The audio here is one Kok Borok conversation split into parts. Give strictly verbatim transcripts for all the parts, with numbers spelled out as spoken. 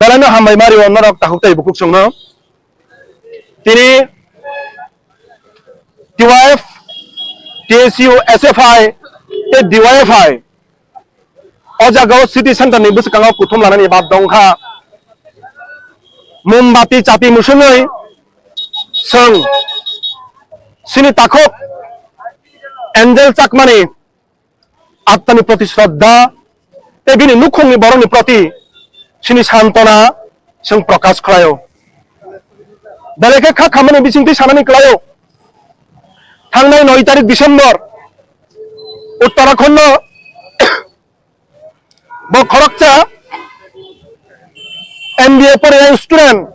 Belai no hambai mari o norok takhuk tei bukhuk songno. Tini T Y F, T S U, S F I tei D Y F I o jaga o city center ni bwskango kuthum lanani bad dongkha. Mombati chati musungwi chwng chini takhuk Angel Chakmani atmani proti shraddha tei bini nukhungni borokni proti chini santona chwng prokash khlaio. Belai khe kha khamani bisingtwi sanani klaio. Thangnai noi tarik December Uttarakhando bo khoroksa M B A poriyai student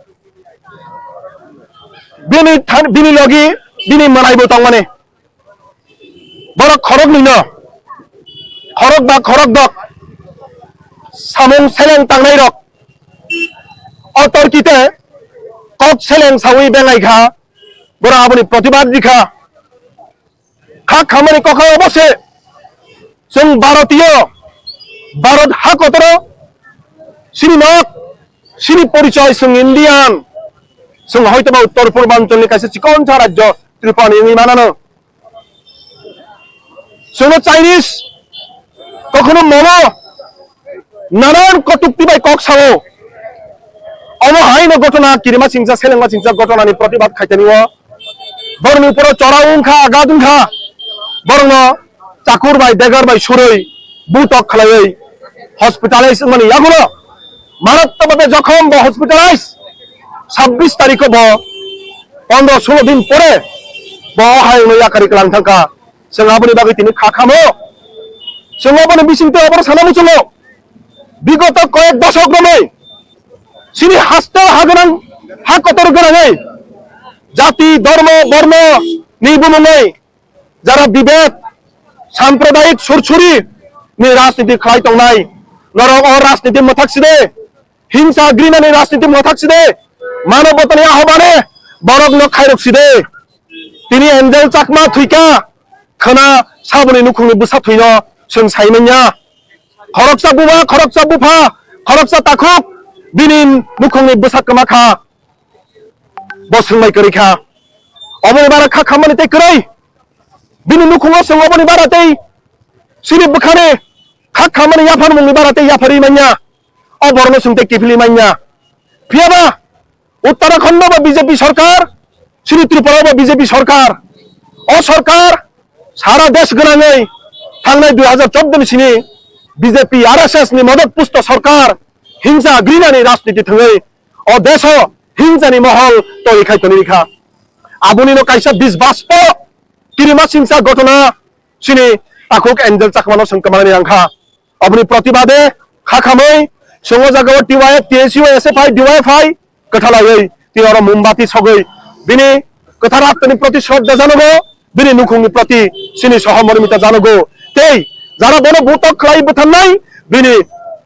bini than-, bini logi bini manaibo tongmani. Borok khoroknwino, khorokba khorokdok samung seleng tangnairok o torkite kok seleng sawi bengai kha, borok aboni protibad rikha. Kha khamani kokha obo se, chwng Bharotiyo, Bharat ha kotoro chini nok, chini porichoy chwng Indian, chwng hoitoba Uttor Purbanchal ni kaisa chikonsa rajyo Tripura ni wngwi manano. Chwngno Chinese kokhono mono nanan kotukti bai kok sao. Omo haino gotona kirima singsa selengma singsa gotonani protibad khaitani o borokni uporo chorao wngkha, agat wngkha, borokno chakur bai degar bai surwi butok khlaiwi hospitalize wngmani yagulo marattabhabe jokhom bo hospitalize sabbish tarikho bo pondro sulo din pore bo o hayungno yakari kwlang thangkha. Chwng aboni bagwi tini kha khamo. Chwng aboni bisingtwi aboro sana muchungo. Bigoto koyek doshok romwi chini haste ha gwnang, ha kotor gwnangwi jati, dhormo, borno ni bumungwi jara bibed, sampradayik sursuri ni rajniti khlai tongnai, norok o rajniti mwthak side, hingsa grinani rajniti mwthak side, manobotani ahobane borokno khairok side. Tini Angel Chakma thwikha, khwna saboni nukhungni bwsa thwino chwng sai manya. Khoroksa buma, khoroksa bupha, khoroksa takhuk bini nukhungni bwsa kwma kha. Bo swngbai kwrwi kha. Oboni bara kha khammani tei kwrwi. Bini nukhungo chwng oboni bara tei chini bwkhani kha khammani yapharmungni bara tei yapharwi manya. O borokno chwng tei kiphilwi manya. Phiyaba Uttarakhando bo B J P sarkar, chini Tripura bo B J P sarkar. O sarkar sara desh gwnangwi thangnai dui hajar chordo ni sini B J P R S S ni modot pusto sarkar hingsa grinani rajniti thangwi o desho hingsani mohol toli khai toni rikha. Abonino kaisa bisbaspo kirima singsa gotona chini takhuk Angel Chakmano chwng kwmani rangkha. Aboni protibade kha khamwi chwng o jagao T Y F, T S U, S F I, D Y F I kwthalaiwi tini oro mombati sogwi bini kwthar attani proti shraddha janogo, bini nukhungni proti chini sohomormita janogo tei jara bono butok khlai bwtharnai bini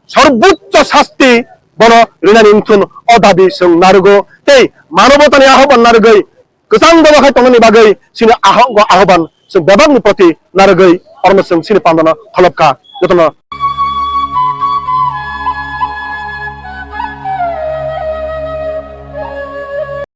sorboccho sasti bono rinani wngthun o dabi chwng narugo tei manobotani ahoban narwgwi kwchang dobo khai tongnani bagwi chini aho-, ahoban chwng bebakni proti narwgwi orono chwng chini pandano kholopkha. Jotono